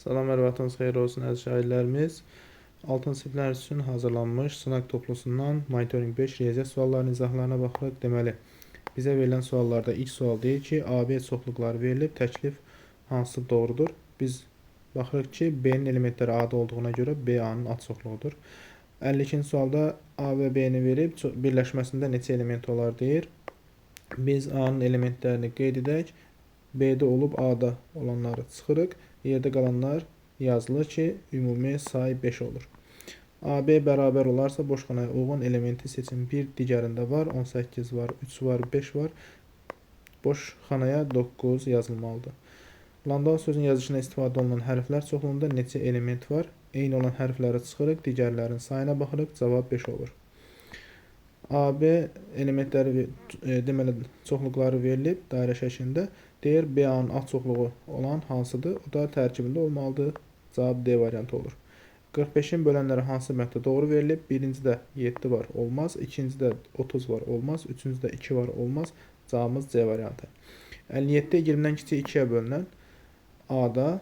Salam, hər vaxtınız xeyir olsun əziz şagirdlərimiz. 6-cı siniflər üçün hazırlanmış sınaq toplusundan Monitoring 5 riyaziyyat suallarının izahlarına baxırıq. Deməli, bizə verilən suallarda ilk sual deyir ki, AB çoxluqları verilib, təklif hansı doğrudur? Biz baxırıq ki, B-nin elementləri A-da olduğuna görə B A-nın ad çoxluğudur. 52-ci sualda A və B-ni verib, birləşməsində neçə element olar deyir. Biz A-nın elementlərini qeyd edək. B-də olub A-da olanları çıxırıq. Yerdə qalanlar yazılır ki, ümumi say 5 olur. AB bərabər olarsa boş xanaya uyğun elementi seçin. 1 digərində var, 18 var, 3 var, 5 var. Boş xanaya 9 yazılmalıdır. Landau sözün yazışına istifadə olunan hərflər çoxluğunda neçə element var? Eyni olan hərfləri çıxırıq, digərlərinin sayına baxırıq, cavab 5 olur. AB elementləri, deməli, çoxluqları verilib dairə şəklində. Deyir, BA-nın ad çoxluğu olan hansıdır? O da tərkibində olmalıdır. Cavab D variantı olur. 45-in bölənləri hansı bənddə doğru verilib? Birincidə 7 var, olmaz. İkincidə 30 var, olmaz. Üçüncüdə 2 var, olmaz. Cavabımız C variantı. 57-də 20-dən kiçik 2-yə bölünən A-da,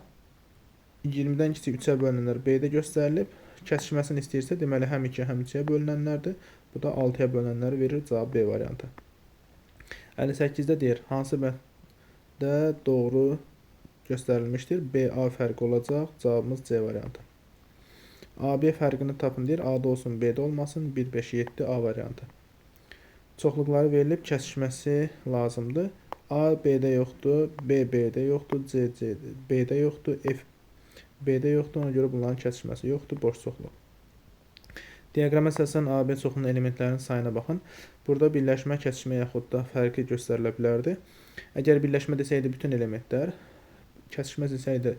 20-dən kiçik 3-ə bölünənlər B-də göstərilib. Kəsişməsini istəyirsə, deməli, həm 2, həm 3-yə bölünənlərdir. Bu da 6-ya bölünənləri verir. Cavab B variantı. 58-də deyir, hansı bənddə doğru göstərilmişdir? BA fərqi olacaq. Cavabımız C variantı. AB fərqini tapın deyir. A-da olsun, B-də olmasın. 1, 5, 7 A variantı. Çoxluqları verilib, kəsişməsi lazımdır. A, B-də yoxdur, B, B-də yoxdur, C, C, B-də yoxdur, F, B-də yoxdur. Ona görə bunların kəsişməsi yoxdur, boş çoxluq. Diaqrama əsasən AB çoxluğunun elementlərinin sayına baxın. Burada birləşmə, kəsişmə yaxud da fərqi göstərilə bilərdi. Əgər birləşmə desəydi bütün elementlər, kəsişmə desəydi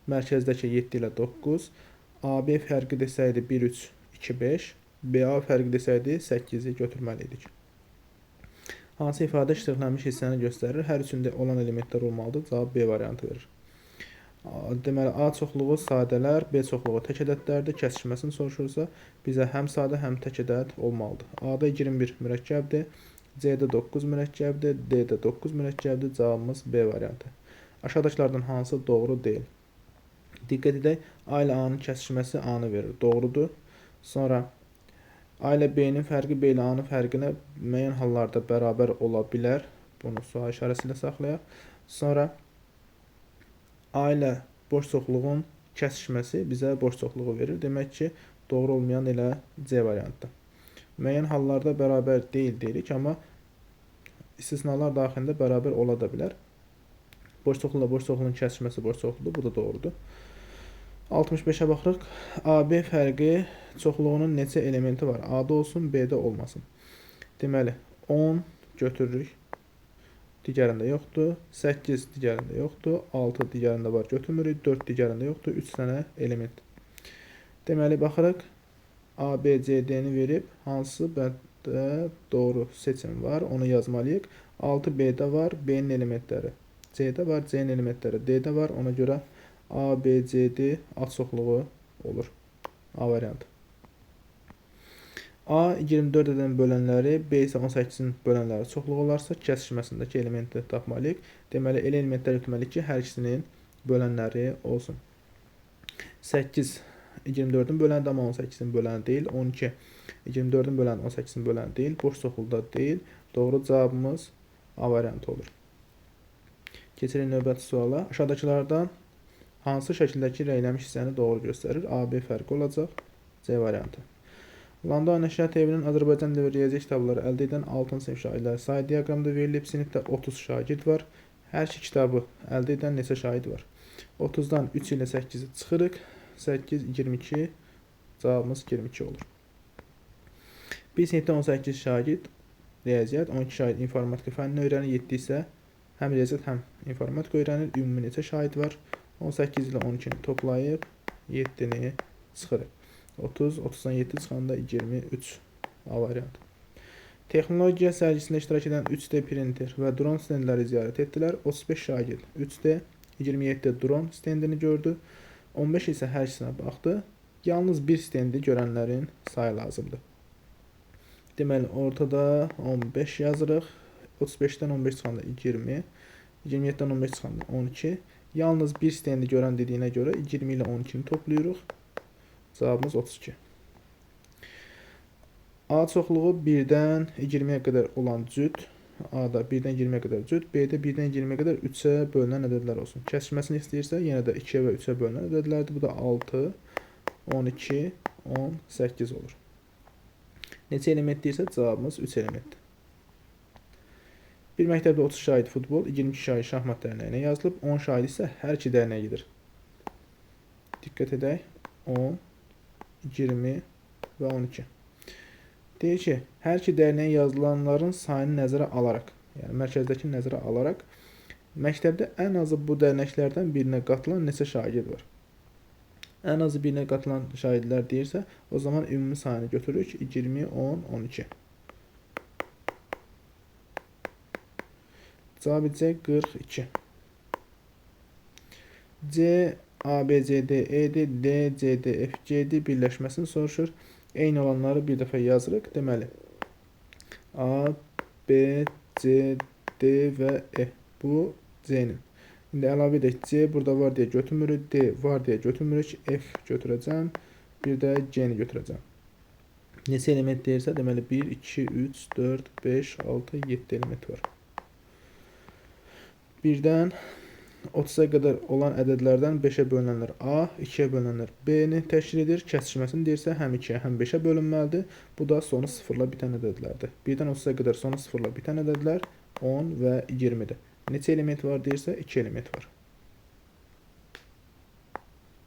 mərkəzdəki 7 ilə 9, AB fərqi desəydi 1, 3, 2, 5, BA fərqi desəydi 8-i götürməli idik. Hansı ifadə ştrixlənmiş hissəni göstərir? Hər üçündə olan elementlər olmalıdır. Cavab B variantı verir. Deməli, A çoxluğu sadələr, B çoxluğu tək ədədlərdir. Kəsişməsini soruşursa, bizə həm sadə, həm tək ədəd olmalıdır. A-da 21 mürəkkəbdir, C-də 9 mürəkkəbdir, D-də 9 mürəkkəbdir. Cavabımız B variantı. Aşağıdakılardan hansı doğru deyil? Diqqət edək, A ilə A-nın kəsişməsi A-nı verir. Doğrudur. Sonra A ilə B-nin fərqi B ilə A-nın fərqinə müəyyən hallarda bərabər ola bilər. Bunu sual işarəsi ilə saxlayaq. Sonra A ilə boş çoxluğun kəsişməsi bizə boş çoxluğu verir. Demək ki, doğru olmayan elə C variantıdır. Müəyyən hallarda bərabər deyil deyirik, amma istisnalar daxilində bərabər ola da bilər. Boş çoxluqla boş çoxluğun kəsişməsi boş çoxluqdur. Bu da doğrudur. 65-ə baxırıq. AB fərqi çoxluğunun neçə elementi var? A-da olsun, B-də olmasın. Deməli, 10 götürürük. Digərində yoxdur. 8 digərində yoxdur. 6 digərində var, götürmürük. 4 digərində yoxdur. 3 dənə element. Deməli, baxırıq. A, B, C, D-ni verib. Hansı bənddə doğru seçim var, onu yazmalıyıq. 6 B-də var, B-nin elementləri. C-də var, C-nin elementləri D-də var. Ona görə A, B, C, D ad çoxluğu olur. A variantı. A 24 ədədin bölənləri, B isə 18-in bölənləri çoxluğu olarsa, kəsişməsindəki elementi tapmalıyıq. Deməli, elə elementlər götürməliyik ki, hər ikisinin bölənləri olsun. 8 24-ün böləni, amma 18-in böləni deyil. 12 24-ün böləni, 18-in böləni deyil. Boş çoxluqda deyil. Doğru cavabımız A variantı olur. Keçirik növbəti suala. Aşağıdakılardan hansı şəkildəki rənglənmiş hissəni doğru göstərir? A, B fərqi olacaq. C variantı. Landau Nəşriyyat Evinin Azərbaycan dili və riyaziyyat kitabları əldə edən 6-cı sinif şagirdləri sayı diaqramda verilib. Sinifdə 30 şagird var. Hər iki kitabı əldə edən neçə şagird var? 30-dan 3 ilə 8-i çıxırıq. 8, 22, cavabımız 22 olur. Bir sinifdə 18 şagird riyaziyyat, 12 şagird informatika fənnini öyrənir, 7 isə həm riyaziyyat, həm informatika öyrənir. Ümumi neçə şagird var? 18 ilə 12-ni toplayıb 7-ni çıxırıq. 30, 30-dan 7 çıxanda 23 A variantı. Texnologiya sərgisində iştirak edən 3D printer və dron stendləri ziyarət etdilər. 35 şagird 3D, 27 dron stendini gördü. 15 isə hər ikisinə baxdı. Yalnız bir stendi görənlərin sayı lazımdır. Deməli, ortada 15 yazırıq. 35-dən 15 çıxanda 20, 27-dən 15 çıxanda 12. Yalnız bir stendi görən dediyinə görə 20 ilə 12-ni toplayırıq. Cavabımız 32. A çoxluğu 1-dən 20-yə qədər olan cüt. A-da 1-dən 20-yə qədər cüt, B-də 1-dən 20-yə qədər 3-ə bölünən ədədlər olsun. Kəsişməsini istəyirsə, yenə də 2-yə və 3-ə bölünən ədədlərdir. Bu da 6, 12, 18 olur. Neçə element deyirsə, cavabımız 3 elementdir. Bir məktəbdə 30 şagird futbol, 22 şagird şahmat dərnəyinə yazılıb, 10 şagird isə hər iki dərnəyə gedir. Diqqət edək. 10, 20 və 12. Deyir ki, hər iki dərnəyə yazılanların sayını nəzərə alaraq, yəni mərkəzdəkini nəzərə alaraq, məktəbdə ən azı bu dərnəklərdən birinə qatılan neçə şagird var? Ən azı birinə qatılan şagirdlər deyirsə, o zaman ümumi sayını götürürük. 20, 10, 12. Cavab edəcək 42. C, A, B, C, D, E-dir. D, C, D, F, G-dir. Birləşməsini soruşur. Eyni olanları bir dəfə yazırıq. Deməli, A, B, C, D və E. Bu C-nin. İndi əlavə edək. C burada var deyə götürmürük. D var deyə götürmürük. F götürəcəm. Bir də G-ni götürəcəm. Neçə element deyirsə, deməli 1, 2, 3, 4, 5, 6, 7 element var. 1-dən 30-a qədər olan ədədlərdən 5-ə bölünənlər A, 2-yə bölünənlər B-ni təşkil edir. Kəsişməsini deyirsə, həm 2-yə, həm 5-ə bölünməlidir. Bu da sonu 0-la bitən ədədlərdir. 1-dən 30-a qədər sonu 0-la bitən ədədlər 10 və 20-dir. Neçə element var deyirsə, 2 element var.